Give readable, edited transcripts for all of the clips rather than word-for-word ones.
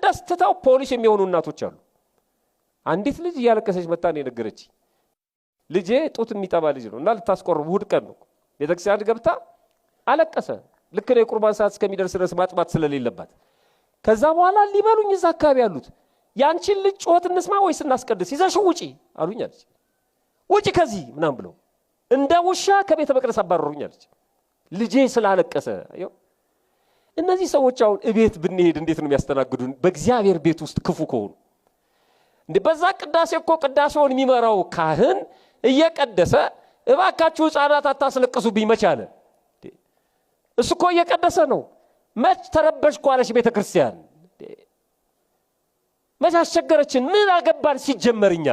ማስቀደስ ትተው ፖሊስ የሚሆኑ እናቶች አሉ። አንዲት ልጅ እያለቀሰች መታ ነው የነገረች። ልጄ ጡት የሚጠባ ልጅ ነው እና ልታስቆርብ እሑድ ቀን ነው ቤተክርስቲያን ገብታ አለቀሰ። ልክ ነው የቁርባን ሰዓት እስከሚደርስ ድረስ ማጥባት ስለሌለባት። ከዛ በኋላ ሊበሉኝ እዛ አካባቢ ያሉት ያንቺን ልጅ ጩኸት እንስማ ወይስ እናስቀድስ? ይዘሽው ውጪ አሉኝ አለች። ውጪ ከዚህ ምናምን ብለው እንደ ውሻ ከቤተ መቅደስ አባረሩኝ አለች። ልጄ ስላለቀሰ። እነዚህ ሰዎች አሁን እቤት ብንሄድ እንዴት ነው የሚያስተናግዱን? በእግዚአብሔር ቤት ውስጥ ክፉ ከሆኑ እንዴ፣ በዛ ቅዳሴ እኮ ቅዳሴውን የሚመራው ካህን እየቀደሰ እባካችሁ ሕፃናት አታስለቅሱብኝ መች አለ? እሱ እኮ እየቀደሰ ነው። መች ተረበሽኩ አለች ቤተ ክርስቲያን። መች አስቸገረችን? ምን አገባን ሲጀመር እኛ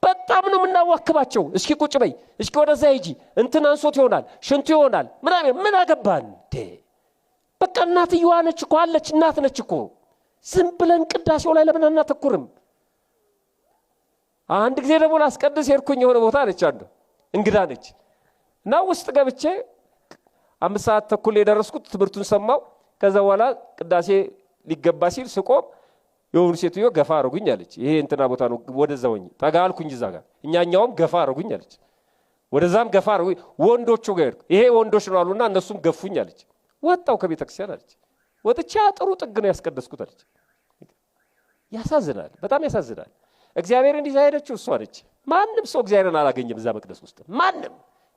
በጣም ነው የምናዋክባቸው። እስኪ ቁጭ በይ፣ እስኪ ወደዛ ሂጂ፣ እንትን አንሶት ይሆናል፣ ሽንቱ ይሆናል ምናምን፣ ምን አገባን? በቃ እናትየዋ ነች እኮ አለች፣ እናት ነች እኮ። ዝም ብለን ቅዳሴው ላይ ለምን አናተኩርም? አንድ ጊዜ ደግሞ ላስቀድስ ሄድኩኝ የሆነ ቦታ አለች፣ አንዱ እንግዳ ነች እና ውስጥ ገብቼ 5:30 የደረስኩት ትምህርቱን ሰማው። ከዛ በኋላ ቅዳሴ ሊገባ ሲል ስቆም የሆኑ ሴትዮ ገፋ አረጉኝ አለች። ይሄ እንትና ቦታ ነው፣ ወደዛ ሆኜ ጠጋ አልኩኝ እዛ ጋር፣ እኛኛውም ገፋ አረጉኝ አለች። ወደዛም ገፋ አረጉኝ፣ ወንዶቹ ጋር ሄድኩ። ይሄ ወንዶች ነው አሉና እነሱም ገፉኝ አለች። ወጣው ከቤተ ክርስቲያን አለች። ወጥቼ አጥሩ ጥግ ነው ያስቀደስኩት አለች። ያሳዝናል፣ በጣም ያሳዝናል። እግዚአብሔርን ይዛ ሄደችው እሷ ነች። ማንም ሰው እግዚአብሔርን አላገኘም እዛ መቅደስ ውስጥ ማንም።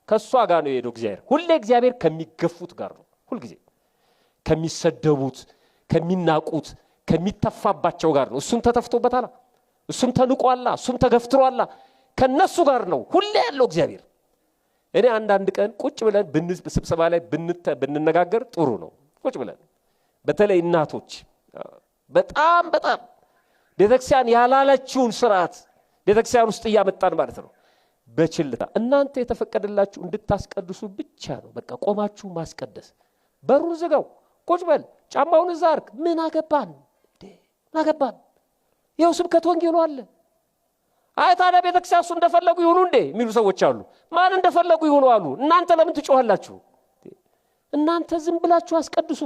ከእሷ ጋር ነው የሄደው እግዚአብሔር። ሁሌ እግዚአብሔር ከሚገፉት ጋር ነው፣ ሁልጊዜ ከሚሰደቡት፣ ከሚናቁት፣ ከሚተፋባቸው ጋር ነው። እሱም ተተፍቶበታል፣ እሱም ተንቋላ፣ እሱም ተገፍትሯላ። ከነሱ ጋር ነው ሁሌ ያለው እግዚአብሔር። እኔ አንዳንድ ቀን ቁጭ ብለን ስብሰባ ላይ ብንነጋገር ጥሩ ነው። ቁጭ ብለን በተለይ እናቶች በጣም በጣም ቤተክርስቲያን ያላለችውን ስርዓት ቤተክርስቲያን ውስጥ እያመጣን ማለት ነው። በችልታ እናንተ የተፈቀደላችሁ እንድታስቀድሱ ብቻ ነው። በቃ ቆማችሁ ማስቀደስ። በሩን ዝጋው፣ ቁጭ በል፣ ጫማውን እዛ አርግ። ምን አገባን? ምን አገባን? ይኸው ስብከት ወንጌሉ አለ። አይ ታዲያ ቤተክርስቲያን እሱ እንደፈለጉ ይሁኑ እንዴ የሚሉ ሰዎች አሉ። ማን እንደፈለጉ ይሁኑ አሉ? እናንተ ለምን ትጮኻላችሁ? እናንተ ዝም ብላችሁ አስቀድሱ።